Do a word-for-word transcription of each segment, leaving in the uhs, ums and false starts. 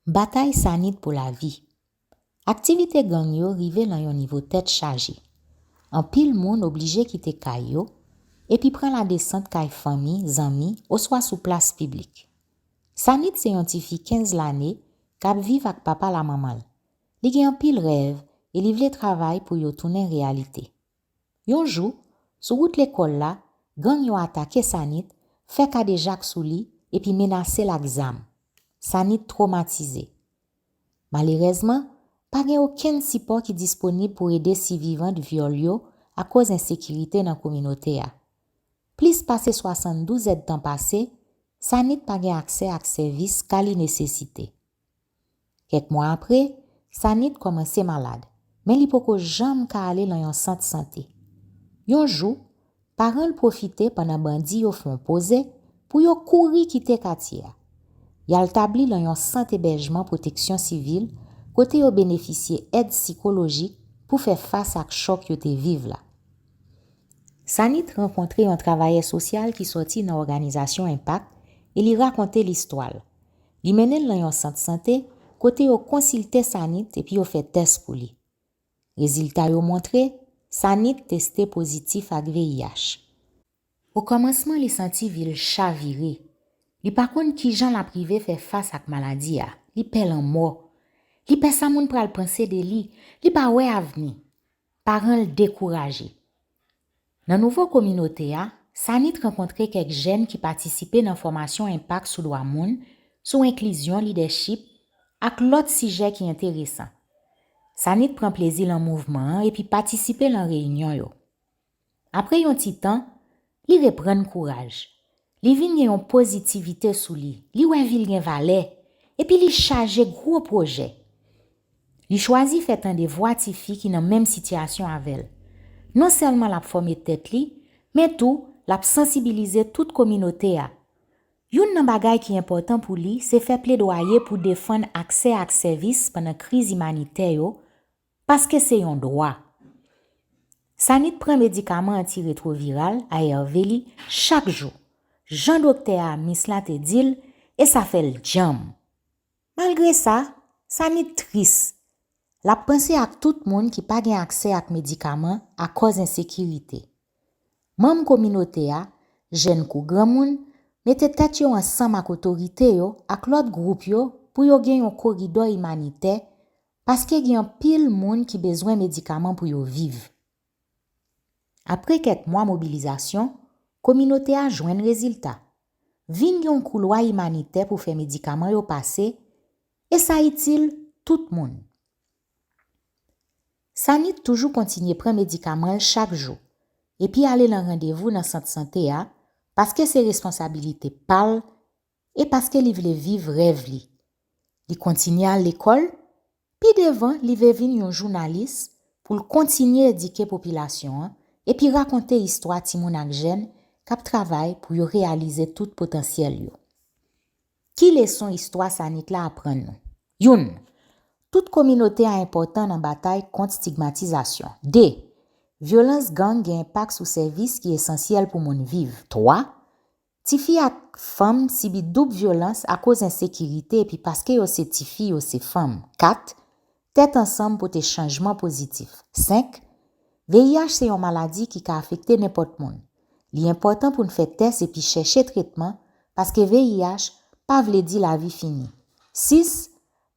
Batay Sanit pou lavi. Aktivite gang yo rive nan yon nivo tèt chaje. Anpil moun oblije kite kay yo epi pran ladesant kay fanmi, zanmi, oswa sou plas piblik. Sanit se yon tifi kenz lane k ap viv ak papa l ak manman l. Li gen anpil rèv e li vle travay pou yo tounen reyalite. Yon jou, sou wout lekòl la, gang yo atake Sanit, fè kadejak sou li epi menase l ak zam. Sanit twomatize. Malerèzman, pa gen okenn sipò ki disponib pou ede sivivant vyòl yo akoz ensekirite nan kominote a. Plis pase swasanndouz èdtan pase, Sanit pa gen aksè ak sèvis ka li nesesite. Kèk mwa apre, Sanit kòmanse malad, men li poko janm ka ale nan yon sant sante. Yon jou, paran l pwofite pandan bandi yo fè yon poze pou yo kouri kite katye a. Y al tabli nan yon sant ebèjman pwoteksyon sivil kote yo benefisye èd sikolojik pou fè fas ak chòk yo te viv la. Sanit rankontre yon travayè sosyal ki sòti nan òganizasyon Enpak e li rakonte listwa l. Li mennen l nan yon sant sante kote yo konsilte Sanit epi yo fè tès pou li. Rezilta yo montre Sanit teste pozitif ak V I H. Okòmansman, li santi vi l chavire. Li pa konn kijan l ap rive fè fas ak maladi a. Li pè lanmò. Li pè sa moun pral panse de li. Li pa wè avni. Paran l dekouraje. Nan nouvo kominote a, Sanit rankontre kèk jèn ki patisipe nan fòmasyon Enpak sou dwa moun, sou enklizyon, lidèchip, ak lòt sijè ki enteresan. Sanit pran plezi nan mouvman an epi patisipe nan reyinyon yo. Apre yon ti tan, li reprann kouraj. Li vin gen yon pozitivite sou li. Li wè vi l gen valè, epi li chaje gwo pwojè. Li chwazi fè tande vwa tifi ki nan menm sitiyasyon avè l. Non sèlman l ap fòme tèt li, men tou l ap sansibilize tout kominote a. Youn nan bagay ki enpòtan pou li se fè pledwaye pou defann aksè ak sèvis pandan kriz imanitè yo, paske se yon dwa. Sanit pran medikaman antiretwoviral, A R V, li chak jou, jan doktè a, mis la, te di l, e sa fè l djanm. Malgre sa, Sanit tris. L ap panse ak tout moun ki pa gen aksè ak medikaman akòz ensekirite. Manm kominote a, jèn kou granmoun, mete tèt yo ansanm ak otorite yo ak lòt gwoup yo pou yo gen yon koridò imanitè, paske gen anpil moun ki bezwen medikaman pou yo viv. Apre kèk mwa mobilizasyon, kominote a jwenn rezilta. Vin gen yon koulwa imanitè pou fè medikaman yo pase, e sa itil tout moun. Sanit toujou kontinye pran medikaman l chak jou, epi ale nan randevou nan sant sante a, paske se responsabilite pa l e paske li vle viv rèv li. Li kontinye al lekòl, pi devan li vle vin yon jounalis pou l kontinye edike popilasyon an epi rakonte istwa timoun ak jèn k ap travay pou yo reyalize tout potansyèl yo. Ki leson istwa Sanit la aprann nou? Youn, tout kominote a enpòtan nan batay kont stigmatizasyon. De, vyolans gang gen enpak sou sèvis ki esansyèl pou moun viv. Twa, tifi ak fanm sibi doub vyolans akoz ensekirite epi paske yo se tifi, yo se fanm. Kat, tèt ansanm pote chanjman pozitif. Senk, V I H se yon maladi ki ka afekte nenpòt moun. Li enpòtan pou n fè tès epi chèche tretman, paske V I H pa vle di lavi fini. Sis,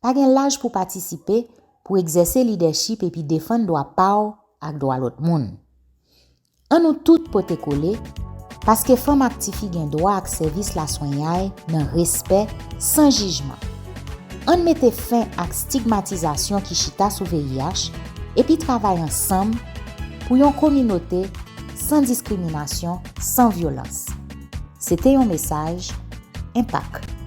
pa gen laj pou patisipe, pou egzèse lidèchip epi defann dwa pa w ak dwa lòt moun. An nou tout pote kole, paske fanm ak tifi gen dwa ak sèvis laswenyay nan respè, san jijman. Ann mete fen ak stigmatizasyon ki chita sou V I H epi travay ansanm pou yon kominote san diskriminasyon, san vyolans. Se te yon mesaj Enpak.